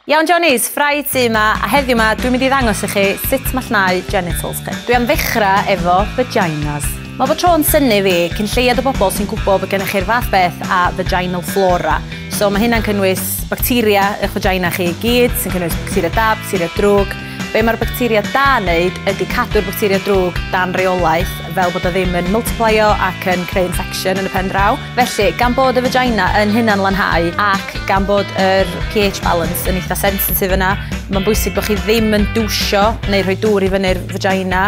Iawn Johnny's, Ffrae tu yma, a heddiw yma dwi'n mynd i ddangos i chi sut mae llnau genitals chi. Dwi am ddechrau efo vaginas. Mae bod tro'n synnu fi cyn lleiad o bobl sy'n gwybod bod gennych chi'r fath beth a vaginal flora. So mae hynna'n cynnwys bacteria eich vagina chi i gyd, sy'n cynnwys bacteria da, bacteria drwg. Be mae'r bacteria da yn neud ydy cadw'r bacteria drwg dan reolaeth fel bod o ddim yn multiplyo ac yn creu infection yn y pen draw. Felly, gan bod y vagina yn hunan lanhau ac gan bod yr pH balance yn eitha sensitif yna, mae'n bwysig bod chi ddim yn dwsio neu rhoi dŵr i fyny'r vagina,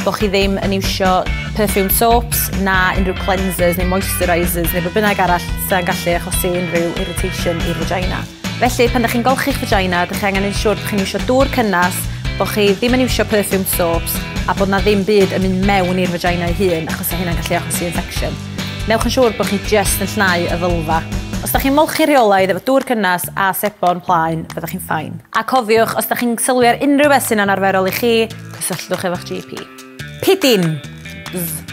bod chi ddim yn iwsio perfume soaps na unrhyw cleansers neu moisturisers neu be bynnag arall sy'n gallu achosi unrhyw irritation i'r vagina. Felly, pan ydych chi'n golchi'ch vagina, ydych chi angen yn siŵr bod chi'n iwsio dŵr cynnas, bod chi ddim yn iwsio perfume soaps a bod na ddim byd yn mynd mewn i'r vagina ei hun, achos mae hynna'n gallu achosi infection. Newch yn siŵr bod chi just yn llnau y vulva. Os da chi'n molchi rheolaidd efo dŵr cynnas a sebon plaen, fyddwch chi'n fine. A cofiwch, os da chi'n sylwi ar unrhyw beth sy'n anarferol i chi, cysylltwch efo'ch GP. Pidyn! Z.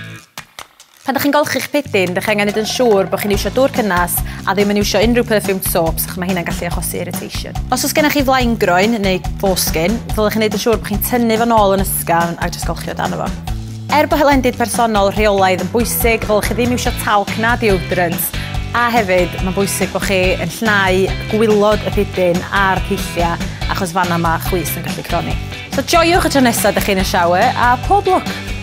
Pan ydych chi'n golchi'ch pidyn, ydych chi angen neud yn siŵr bod chi'n iwsio dŵr cynnas a ddim yn iwsio unrhyw perfumed soaps, achos mae hynna'n gallu achosi irritation. Os oes gennych chi flaengroen neu foreskin, ddylech chi neud yn siŵr bod chi'n tynnu fo nôl yn ysgafn a jyst golchi o dan fo. Er bod hylendid personol rheolaidd yn bwysig, ddylech chi ddim iwsio talc na deodorant, a hefyd mae'n bwysig bod chi yn llnau gwylod y pidyn a'r ceilliau, achos fanna mae chwys yn gallu croni. So joiwch y tro nesaf ydych chi'n y shower, a pob lwc!